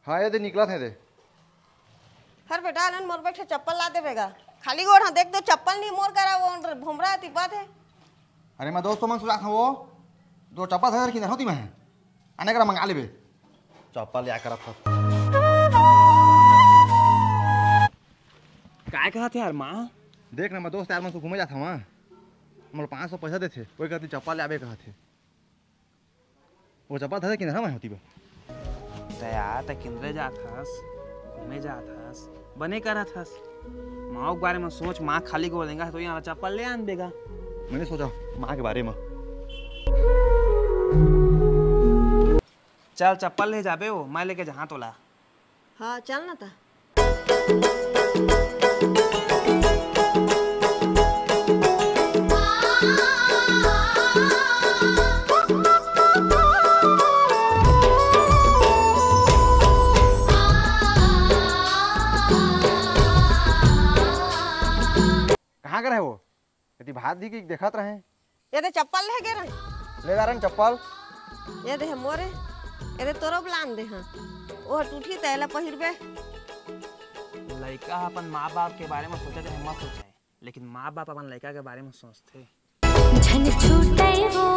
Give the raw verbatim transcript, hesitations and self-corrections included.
हाँ, ये दे निकलत हे दे। हर बेटा, आनंद मोर बैठे चप्पल ला देबे गा। खाली गोड़ हाँ, देख दो चप्पल नहीं मोर करा, वो भोमरा तिपात हे। अरे मैं दोस्तों मन सुजात हूँ वो, दो चप्पल था कि नहीं होती मैं, आने करा मंगा लेबे। चप्पल ले आकर रखो। काय कहत हे यार माँ? देख ना, मैं दोस्त यार मन से घूमे जात हूँ, मोला पाँच सौ पैसा देथे, कोई कहती चप्पल ले आबे कहत हे। वो चप्पल था कि नहीं होती बा? त यार, त किंदरे जात हस, घूमे जात हस, बने करत हस। माँ के बारे में सोच, माँ खाली गोड़ लेंगा तो यहाँ चप्पल ले आन देगा। मैंने सोचा माँ के बारे में। चल, चप्पल ले जाबे वो, मैं लेके जहाँ तोला। हाँ, चल ना ता। कहाँ करे वो? यदि भात दी की देखत रहे। ये दे चप्पल ले गे रहे। ले जा रहे चप्पल। ये दे मोरे। ये दे तोरो बलान दे हाँ। ओह टूठी त एला पहिरबे। लइका ह अपन माँ बाप के बारे में सोचे चाहे मत सोचे, लेकिन माँ बाप अपन लइका के बारे में सोचथे। झन छूटे वो